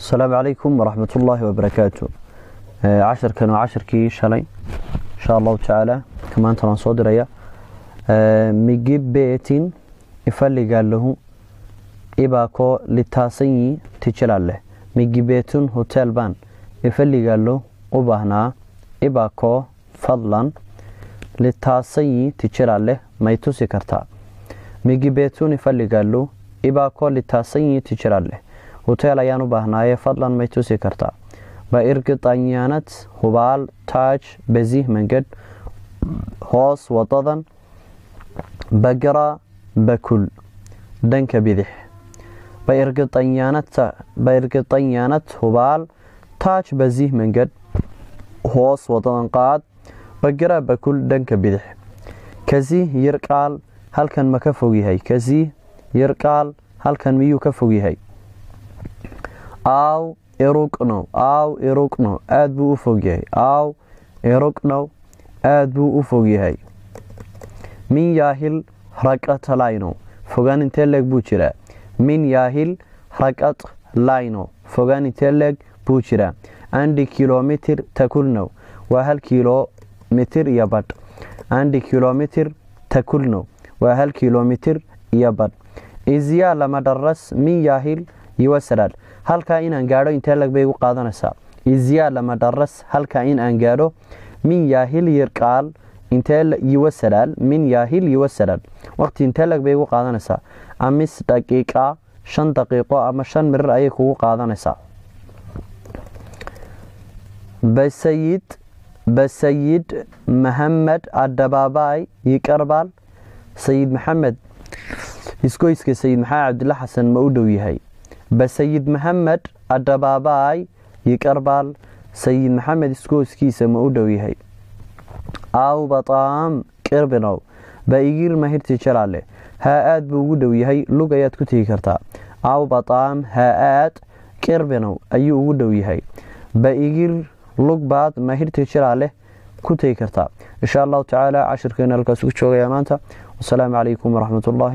Asalaamu calaykum waraxmatullaahi wabarakaatu. Casharkan waa casharkii shalay, insha Allahu tacaala ka maanta waan soo diraya. ምግብ ቤትን እፈልጋለሁ፣ እባክዎ ልታሳየኝ ትችላለህ? ምግብ ቤቱን hotel baan እፈልጋለሁ u baahnaa, እባክዎ fadlan, ልታሳየኝ ትችላለህ may tusi kartaa? ምግብ ቤቱን እፈልጋለሁ፣ እባክዎ ልታሳየኝ ትችላለህ? Hotel ayaan u baahnaaye, fadlan may tusi kartaa? በእርግጠኝነት hubaal, ታች በዚህ መንገድ hoos wadadan, በግራ በኩል dhanka bidix. በእርግጠኝነት hubaal, ታች በዚህ መንገድ hoos wadadan qaad, በግራ በኩል dhanka bidix. ከዚህ ይርቃል? Halkan ma ka fog yahay? ከዚህ ይርቃል? Halkan miyuu ka fog yahay? አዎ, ሩቅ ነው። አዎ, ሩቅ ነው, aad buu u fog yahay. አዎ, ሩቅ ነው, aad buu u fog yahay. ምን ያህል ርቀት ላይ ነው? Fogaan intee leeg buu jiraa? ምን ያህል ርቀት ላይ ነው? Fogaan intee leeg buu jiraa? አንድ ኪሎ ሜትር ተኩል ነው. Waa 1 kiilo mitir iyo badh. 1 ኪሎ ሜትር ተኩል ነው. Waa 1 kiilo mitir iyo badh. እዚያ ለመድረስ ምን ያህል ይወስዳል? Halkaa inaan gaadho intee leeg bay igu qaadanaysaa? እዚያ ለመድረስ, halkaa in aan gaadho, ምን ያህል ይርቃል, intee ይወስዳል? ምን ያህል ይወስዳል? Waqti intee leeg bay igu qaadanaysaa? አምስት ደቂቃ, 5 daqiiqo ama 5 mirir ayay kugu qaadanaysaa. በሰይድ መሐመድ አደባባይ ይቀርባል? Sayid Maxamed, isgoyska Sayid Maxamed Cabdilla Xasan ma u dhow yahay? በሰይድ መሐመድ አደባባይ ይቀርባል? Sayid Maxamed isgoyskiisa ma u dhow yahay? አዎ, በጣም ቅርብ ነው. በእግር መሄድ ትችላለህ. Haa, aad buu ugu dhow yahay, lug ayaad ku tegi kartaa. አዎ, በጣም, haa, aad, ቅርብ ነው ayuu ugu dhow yahay. በእግር lug baad መሄድ ትችላለህ ku tegi kartaa. Insha Allahu tacaala cashirkeena halkaas ugu joogaya maanta. Wasalaamu calaykum waraxmatullahi.